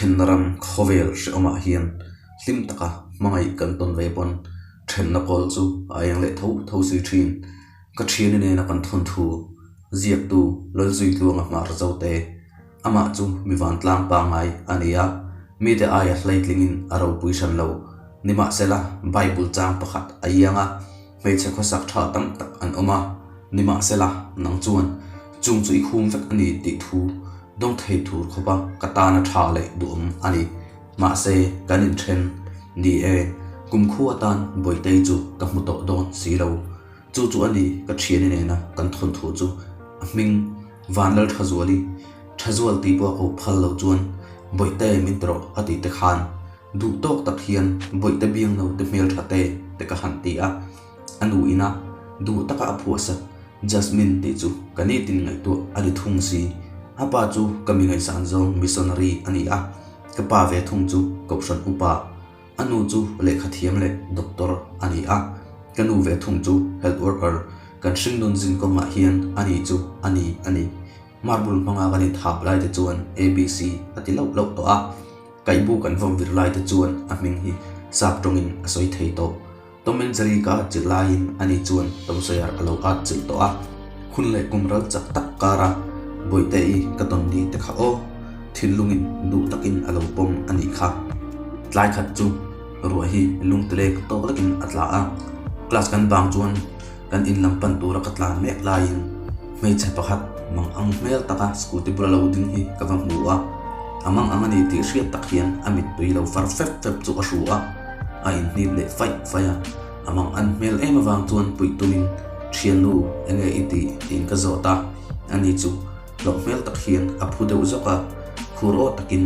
Thenna ram khawvel hrehawmah hian hlim taka hmangaih kan tawn ve pawn thenna kawl chu a eng leh tho tho si thin. Ka thiani nena kan thawnthu ziaktu Lalzuitluanga hmar zote amah chu mi vantlang pangngai a ni a, mite aia hleitlingin a ropui hran lo. Nimahsela, Bible chang pakhat a iang a, hmeichhe khawsak tha tam tak an awm a, nimahsela, nang chuan chung chu i khum vek a ni tih thu dawng thei tur khawpa ka tana tha leh duhawm a ni. Mahse, kan inthen ni e, kumkhua atan Bawihtei chu ka hmu tawh dawn si lo. Chu chu a ni ka thiani nena kan thawnthu chu a hming Vanlal Thazuali, Thazual tih pawh a koh phal lo chuan Bawihte min ti rawh a tih te khan duh tawk tak hian Bawihte biang no te hmel tha te te ka han ti a, a nu ina duh taka a phuahsak Jasmine tih chu ka nitin ngaihtuah a ni thung si. A pa chu ka mi ngaihsan zawng missionary a ni a, ka pa ve thung chu Kohhran upa. A nu chu lehkha thiam leh doctor a ni a, ka nu ve thung chu health worker, kan hringnun zin kawngah hian a ni chu a ni a ni. Marble hmanga kan inthap lai te chuan ABC a ti loh loh tawh a, kaihbu kan vawm vir lai te chuan a hming hi sap tawngin a sawi thei tawh. Tom and Jerry ka at chilh laiin a ni chuan Tom Sawyer a lo at chilh tawh a, hun leh kum ral chak tak kara Bawihte-i ka tawn ni te kha aw, thinlungin duh takin a lo pawm a nih kha. Tlai khat chu ruah hi lungtilek tawk lekin a tla a, class kan bang chuan kan in lam pan tura ka tlan mek laiin hmeichhe pakhat mang ang hmel taka scooty bula lo ding hi ka va hmu a, a mang ang a ni tih hriat tak hian a mittui lo far fep fep chu a hru a. A inhnip leh faih faih a, a mang an hmel em avang chuan puih tumin, Thiannu, enge i tih? tiin ka zawt a, ani chu hlauh hmel tak hian a phu deuh zawk a, khur aw takin,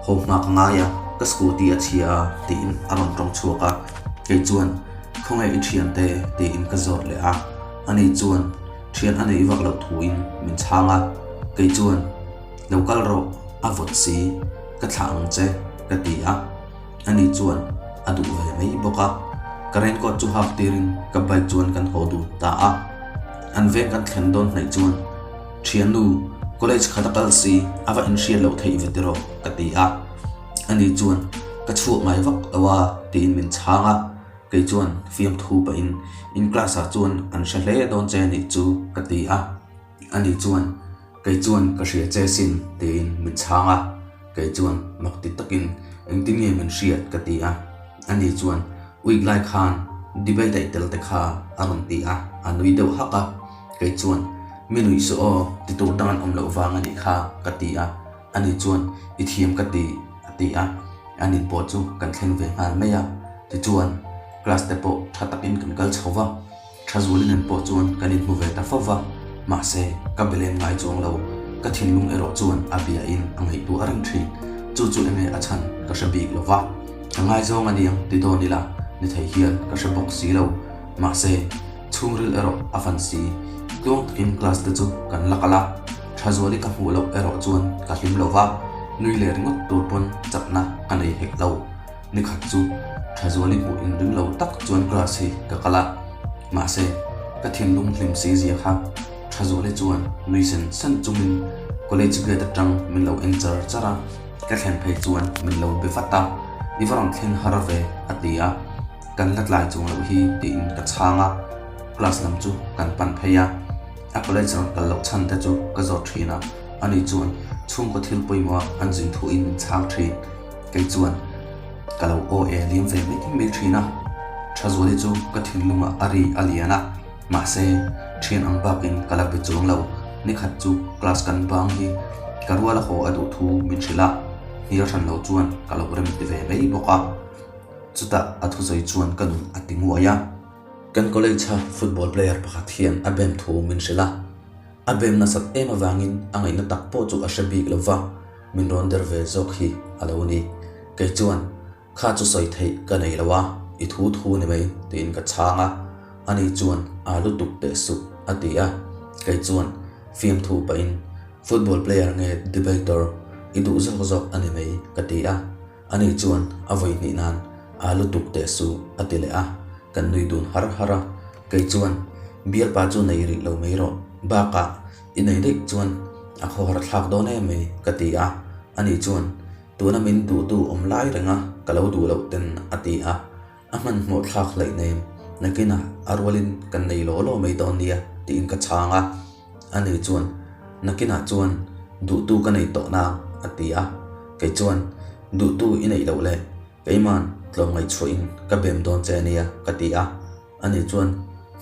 Haw hma ka ngai a, ka scooty a chhia a, tiin a rawn tawng chhuak a, kei chuan, Khawnge i thiante? tiin ka zawt leh a, ani chuan thian a neih vak loh thuin min chhang a, kei chuan, Lo kal rawh, a vawt si, ka thlah ang che, ka ti a. Ani chuan a duh ve mai bawk a, ka raincoat chu hak tirin ka bike chuan kan haw dun ta a. An veng kan thlen dawn hnaih chuan, Thiannu, college khat a kal si, a va inhriat loh theih ve tiraw? ka ti a. Ani chuan, Ka chhuak ngai vak lo a, tiin min chhang a. Kei chuan fiamthu pahin, In class ah chuan an hre hle dawn che anih chu, ka ti a. Ani chuan, Kei chuan ka hria che sin, tiin min chhang a. Kei chuan mak ti takin, Engtin nge min hriat? ka ti a. Ani chuan, Uik lai khan debate aih tel te kha a rawn ti a, a nui deuh hak a. Kei chuan, Mi nuih suh aw, ti tur dang an awm loh vang a nih kha, ka ti a. Ani chuan, I thiam ka ti, a ti a. An in pawh chu kan thleng ve nghal mai a. Tichuan, class te pawh tha takin kan kal chho va. Thazuali nen pawh chuan kan inhmu ve ta fo va, mahse, ka be lem ngai chuang lo. Ka thinlung erawh chuan a biain a ngaihtuah reng thin. Chu chu enge a chhan ka hre bik lo va. Ka ngaizawng a niang ti dawn ila ni thei hian ka hre bawk si lo. Mahse, chhungril erawh a fan si. Tluang takin class te chu kan la kal a, Thazuali ka hmuh loh erawh chuan ka hlim lo va, nui leh ringawt tur pawn chakna ka nei hek lo. Nikhat chu Thazuali hmuh inring lo tak chuan class hi ka kal a, mahse ka thinlung hlim si zia kha Thazuali chuan nui sen sen chungin college gate atang min lo en char char a, ka thlen phei chuan min lo be vat a, I va rawn thleng har ve a ti a, kan la tlai chung loh hi tiin ka chhang a, class lam chu kan pan phei a, a college rawn kal loh chhan te chu ka zawt thin a, ani chuan chhungkaw thil pawimawh a an zin thuin min chhang thin. Kei chuan ka lo aw e liam ve mai mai thin a, Thazuali chu ka thinlungah a ri a lian a, mahse thian ang bakin ka la be chuang lo. Nikhat chu class kan bang hi ka rual a haw a duh thu min hrilh a, hnial hran lo chuan ka lo rem ti ve mai bawk a. Chutah a thusawi chuan ka nun a ti nguai a. Kan college a football player pakhat hian a bem thu min hrilh a, a bem nasat em avangin a ngaihna tak pawh chu a hre bik lo va. Min rawn der ve zawk hi a lo ni. Kei chuan, Kha chu sawi theih ka nei lo a, i thu thu ni mai, tiin ka chhang a. Ani chuan, Aa lutuk teh suh, a ti a. Kei chuan, Fiamthu pahin, Football player nge debater i duh zawk zawk a ni mai, ka ti a. Ani chuan, A vawi hnih nan, Aa lutuk teh suh, a ti leh a. Kan nui dun har har a. Kei chuan, Bialpa chu nei rih lo mai rawh, bakah, I nei daih chuan a khawhar thlak dawn em mai ka ti a, ani chuan. Tuna min duhtu awm lai renga ka lo duh loh ten a ti a, a hmanhmawh thlak hleih nem, nakinah a rualin kan nei law law mai dawn nia tiin ka chhang a, ani chuan nakinah chuan duhtu ka nei tawh nang a ti a, kei chuan duhtu i neih loh leh keiman tlawmngaihchhuahin ka bem dawn che nia ka ti a. Ani chuan,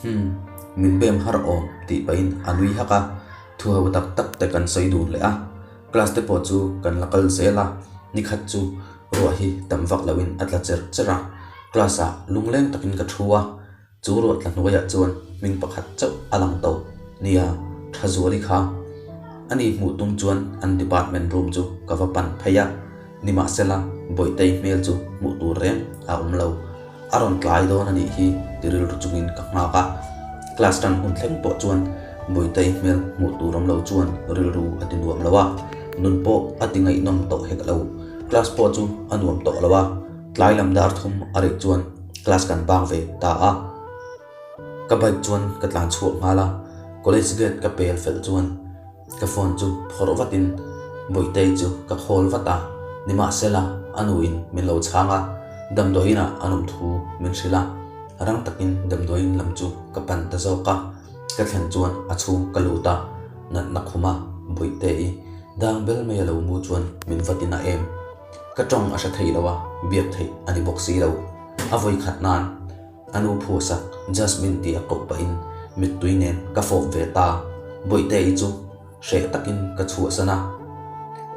Hum, min bem har awm tih pahin a nui hak a, thu ho tak tak te kan sawi dun leh a. Class te pawh chu kan la kal zel a, nikhat chu ruah hi tam vak loin a tla cher cher a. Class ah lungleng takin ka thu a, chu ruah tla hnuaiah chuan hming pakhat chauh a lang tawh nia, Thazuali kha. Ani hmuh tum chuan an department room chu ka va pan phei a. Nimahsela, Bawihtei hmel chu hmuh tur reng a awm lo. A rawn tlai dawn a nih hi ti rilru chungin ka nghak a. Class tan hun thleng pawh chuan Bawihtei hmel hmuh tur awm lo chuan rilru a ti nuam lo a, nun pawh a ti ngaihnawm tawh hek lo. Class pawh chu a nuam tawh lo a, tlai lam dar thum a rih chuan class kan bang ve ta a. Ka bike chuan ka tlan chhuak nghal a, college gate ka pel fel chuan Ka phone chu phawrh vatin Bawihtei chu ka call vat a, nimahsela a nuin min lo chhang a, damdawiinah an awm thu min hrilh a, rang takin damdawiin lam chu ka pan ta zawk a, ka thlen chuan a chhung ka lut a, natna khuma Bawihtei dang bel mai a lo mu chuan min vatin a em. Ka tawng a hre thei lo a, biak theih a ni bawk si lo. A vawikhat nan. A nu phusak Jasmine tih a koh pahin mittui nen ka fawp ve ta. Bawihtei chu hreh takin ka chhuahsan a,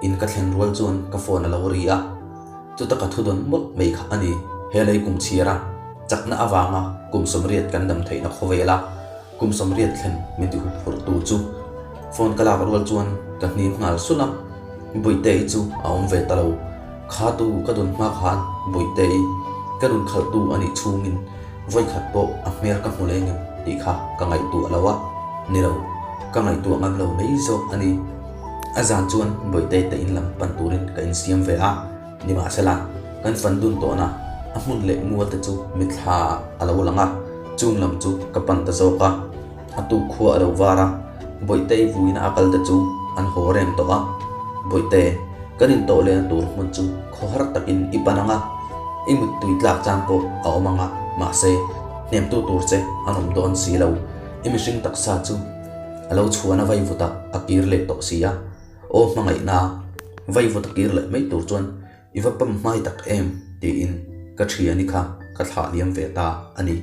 in ka thlen rual chuan ka phone a lo ri a, chuta ka thu dawn mawlh mai kha a ni. He lei kum chhiara chakna avanga kum 80 kan dam theihna khawvela kum 80 thlen min ti huphurhtu chu phone ka lak rual chuan ka hnim nghal sulh a, Bawihtei chu a awm ve ta lo. Kha tu ka dun hma khan Bawihtei ka nun khalhtu a nih chhungin vawikhat pawh a hmel ka hmu leng em tih kha ka ngaihtuah lo a, ni lo, ka ngaihtuah ngam lo mai zawk a ni. A zan chuan Bawihtei te in lam pan turin ka insiam ve a, nimahsela kan fan dun tawhna a hmun leh mual te chu mitthla ah a lo lang a, chung lam chu ka pan ta zawk a. A tuk khua a lo var a, Bawihtei vuina a kal te chu an haw reng tawh a. Bawihte, kan intawh lehna tur hmun chu khawhar takin i pan ang a, i muttui tlak chang pawh a awm ang a, mahse, hnemtu tur che an awm dawn si lo. I mihring taksa chu a lo chhuan a vaivutah a kir leh tawh si a, aw hmangaihna vaivut a kir leh mai tur chuan i va pam hmai tak em? tiin ka thiani kha ka thlah liam ve ta a ni.